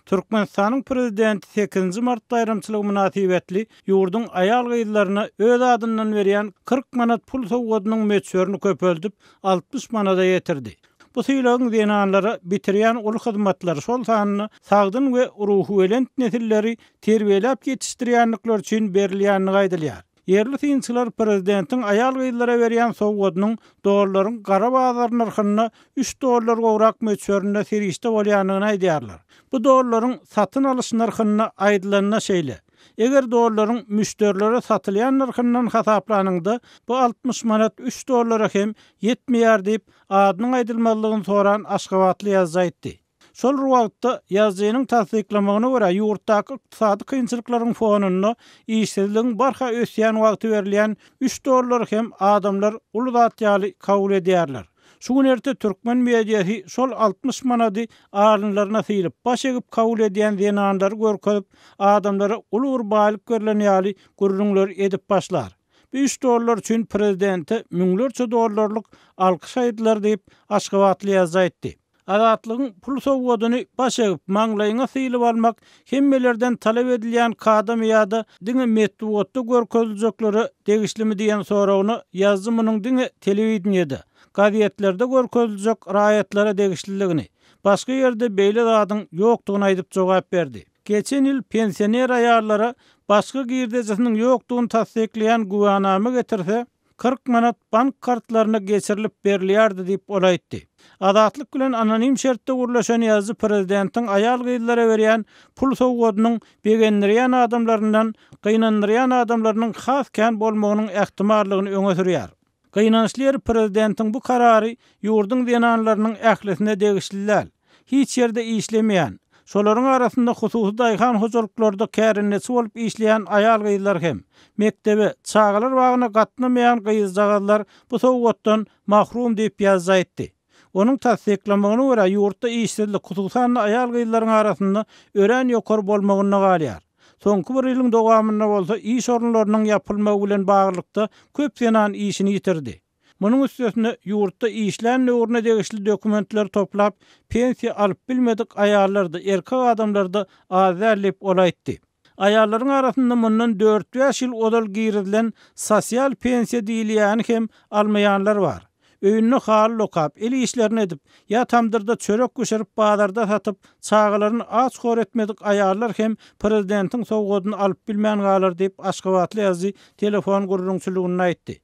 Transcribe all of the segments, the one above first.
Türkmenistanyň prezidenti sekizinji mart baýramçylygy mynasybetli ýurduň aýal-gyzlaryna öz adyndan berýän 40 manat pul sowgadynyň möçberini köpeldip, 60 manada ýetirdi. Bu sylagyň zenanlara bitirýän uly hyzmatlary, şol sanda sagdyn we ruhubelent nesilleri terbiýeläp ýetişdirýändikleri üçin berilýändigi aýdylýar. Ýerli synçylar prezidentiň aýal-gyzlara berýän sowgadynyň dollaryň gara bazar nyrhynda üç dollar gowrak möçberinde serişde bolýandygyny aýdýarlar. Bu dollaryň satyn alyş nyrhynda aýdylanda şeýle. Eger dollaryň müşderilere satylýan nyrhyndan hasaplanyňda, bu 60 manat üç dollara hem ýetmeýär diýip, adynyň aýdylmazlygyny soran aşgabatly ýazyjy aýtdy. Şol bir wagtda, ýazyjynyň tassyklamagyna görä, ýurtdaky ykdysady kynçylyklaryň fonunda işsizligiň barha ösýän wagty berilýän üç dollary hem adamlar uly zat ýaly kabul edýärler. Şu gün-erte türkmen mediasy şol 60 manady alynlaryna sylyp, baş egip kabul edýän zenanlary görkezip, adamlara uly bir baýlyk berlen ýaly gürrüňleri edip başlar. Bu üç dollar üçin prezidente müňlerçe dollarlyk alkyş aýdylar diýip, aşgabatly ýazyjy aýtdy. Azatlygyň pul sowgadyny baş egip, maňlaýyňa sylyp almak hemmelerden talap edilýän kadamy ýa-da diňe metbugatda görkeziljeklere degişlimi diýen soragyna ýazyjy munuň diňe telewideniýede, gazetlerde görkeziljek raýatlara degişliligini, başga ýerde beýle zadyň ýokdugyny aýdyp jogap berdi. Geçen ýyl pensioner aýallara başga girdejisiniň ýokdugyny tassyklaýan güwänama getirse, 40 manat bank kartlaryna geçirilip berilýärdi diýip, ol aýtdy. Azatlyk bilen anonim şertde gürleşen ýazyjy prezidentiň aýal-gyzlara berýän pul sowgadynyň begendirýän adamlaryndan gynandyrýan adamlarynyň has kän bolmagynyň ähtimallygyny öňe sürýär. Gynançly ýeri prezidentiň bu karary ýurduň zenanlarynyň ählisine degişli däl. Hiç ýerde işlemeýän, şolaryň arasynda hususy daýhan hojalyklarda kärendeçi bolup işleýän aýal-gyzlar hem, mekdebe, çagalar bagyna gatnamaýan gyzjagazlar bu sowgatdan mahrum diýip ýazyjy aýtdy. Onuň tassyklamagyna görä, ýurtda işsizlik, hususan-da aýal-gyzlaryň arasynda örän ýokary bolmagynda galýar. Soňky bir ýylyň dowamynda bolsa iş orunlarynyň ýapylmagy bilen baglylykda köp zenan işini ýitirdi. Munuň üstesine, ýurtda işlän döwrüne degişli dokumentleri toplap, pensiýa alyp bilmedik aýallar-da, erkek adamlar-da az däl diýip, ol aýtdy. Aýallaryň arasynda mundan dört-bäş ýyl ozal girizilen sosial pensiýa diýilýäni hem almaýanlar bar. Öýünde haly dokap, el işlerini edip, ýa tamdyrda çörek bişirip bazarda satyp, çagalaryny aç-hor etmedik aýallar hem prezidentiň sowgadyny alyp bilmän galar diýip, aşgabatly ýazyjy telefon gürrüňçiliginde aýtdy.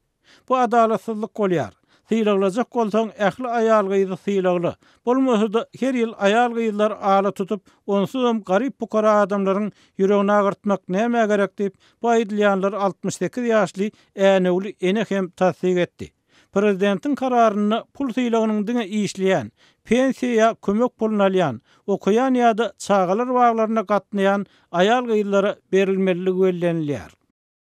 Bu adalatsyzlyk bolýar. Sylaglajak bolsaň ähli aýal-gyzy sylagla. Bolmasa-da her ýyl aýal-gyzlary ala tutup, onsuzam garyp-pukara adamlaryň ýüregini agyrtmak nämä gerek diýip, bu aýdylýanlary 68 ýaşly änewli ene hem tassyk etdi. Prezidentiň kararynda pul sylagynyň diňe işleýän, pensiýa ýa kömek puluny alýan, okaýan ýa-da çagalar baglaryna gatnaýan aýal-gyzlara berilmelidigi bellenilýär.